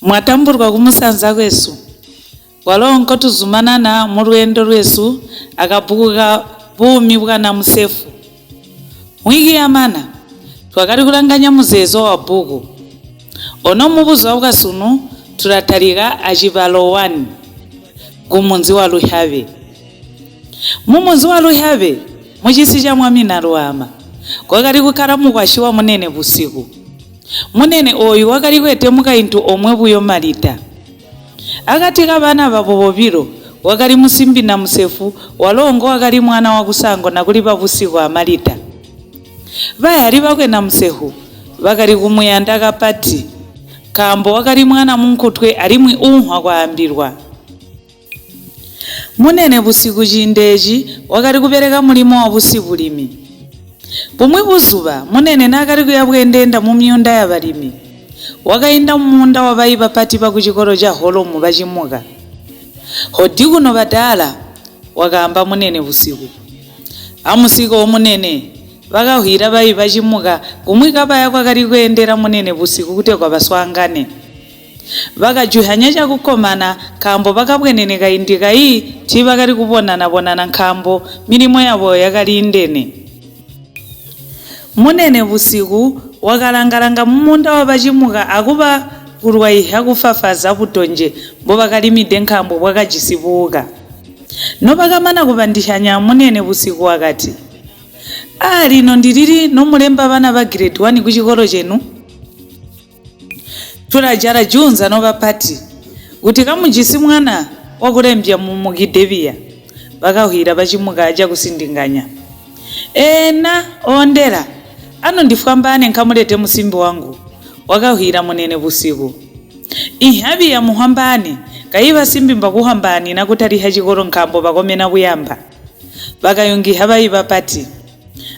Mwatambulwa kumusanza kwesu, kwalo nkotuzumanana mulweendo lwesu akabbuku ka Buumi bwa Namusefu. Mwiki yamana, twakali kulanganya muzeezo wa bbuku. Ono mubuzuba bwasunu tulatalika acibalo 1 kumunzi wa Luhyabe. Mumunzi wa Luhyabe, mucisi ca Mwami Nalwama, kwakali kukkala mukwasyi wa Munene Busiku. Munene ooyu wakali kwete mukaintu omwe buyo Malita. Akati kabana babo bobilo, wakali musimbi Namusefu walo ngowakali mwana wakusaanguna kuli ba Busiku a Malita. Bazyali bakwe Namusefu bakali kumuyanda kapati, nkaambo wakali mwana munkutwe alimwi uumvwa kwaambilwa. Munene Busiku ciindi eeci wakali kubeleka mulimo wabusibulimi. Bumwi buzuba Munene naakali kuya bweendeenda mumyuunda yabalimi, wakainda mumuunda wabayi bapati bakucikolo ca Holomu bacimuka. "Hodi kuno badaala," wakaamba Munene Busiku. "Amusike omunene," bakavwiila bayi bacimuka kumwi kabaya kwakali kweendela Munene Busiku kutegwa baswaangane. Bakajuzyanya cakukkomana nkaambo bakabwenene kaindi kayi tiibakali kubonana-bonana nkaambo milimo yabo yakaliindene. Munene Busiku wakalanga-langa mumuunda wabacimuka akubakulwaizya kufafaza butonje mbobakalimide nkaambo bwakajisi buuka. Nobakamana kubandisyanya Munene Busiku wakati, "Aa lino ndilili nomulemba bana ba Grade 1 kucikolo cenu? Tulajala juunza nobapati, kuti kamujisi mwana wakulembya mumukide biya," bakavwiila bacimuka cakusindinganya. "Eena oondela, anu ndifwambaane nkamulete musimbi wangu," wakavwiila Munene Busiku. "Inhya biya mufwambaane, kayi basimbi mbakufwambaanina kutalika cikolo nkaambo bakomena buyamba," bakayungizya bayi bapati.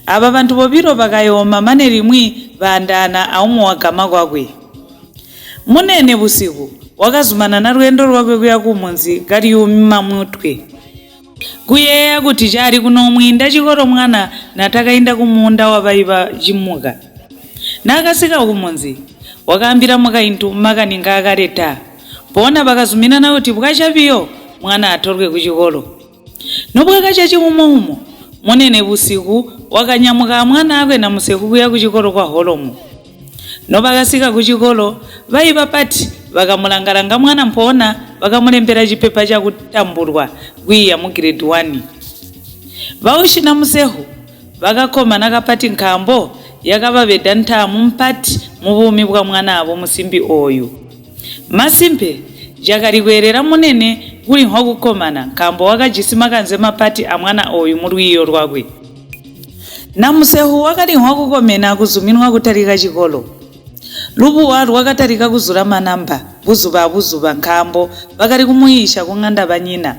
Aaba bantu bobilo bakayooma mane limwi baandaana aumwi wagama kwakwe. Munene Busiku wakazumanana lweendo lwakwe kuya kumunzi kalyuuma mutwe. Kuyeeya kuti cali kunoomwiinda cikolo mwana naatakainda kumuunda wabayi bacimuka. Naakasika kumunzi, wakaambila mukaintu makani ngaakaleta, mpoonya bakazuminana kuti bwaca biyo mwana atolwe kucikolo. Nobwakaca ciwumoumo, Munene Busiku wakanyamuka amwanaakwe Namusefu kuya kucikolo kwa Holomu. Nobakasika kucikolo, bayi bapati bakamulanga-langa mwana mpoonya bakamulembela cipepa cakutambulwa kwiiya mu Grade 1. Bausyi Namusefu bakakkomana kapati nkaambo yakababeda ntaamu mpati mubuumi bwa mwanaabo musimbi ooyu. Masimpe, cakali kweelela Munene kulimvwa kukkomana nkaambo wakajisi makanze mapati amwana ooyu mulwiiyo lwakwe. Namusefu wakalimvwa kukomena akuzuminwa kutalika cikolo. Lubuwa lwakatalika kuzula manamba buzuba abuzuba nkaambo bakali kumuyiisya kuŋanda banyina.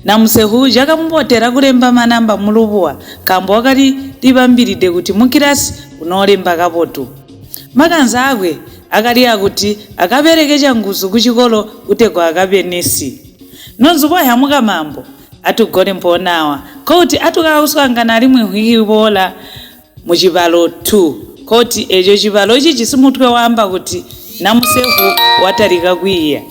Namusefu cakamubotela kulemba manamba mulubuwa nkaambo wakali libambilide kuti mukkilasi unoolemba kabotu. Makanze aakwe akali akuti akabeleke canguzu kucikolo kutegwa akabe nesi. Nonzubohya mukamambo, atugole mpoona aawa, nkokuti atukaakuswaangana alimwi mvwiki iboola mucibalo 2, nkokuti eeco cibalo cijisi mutwe waamba kuti Namusefu watalika kwiiya.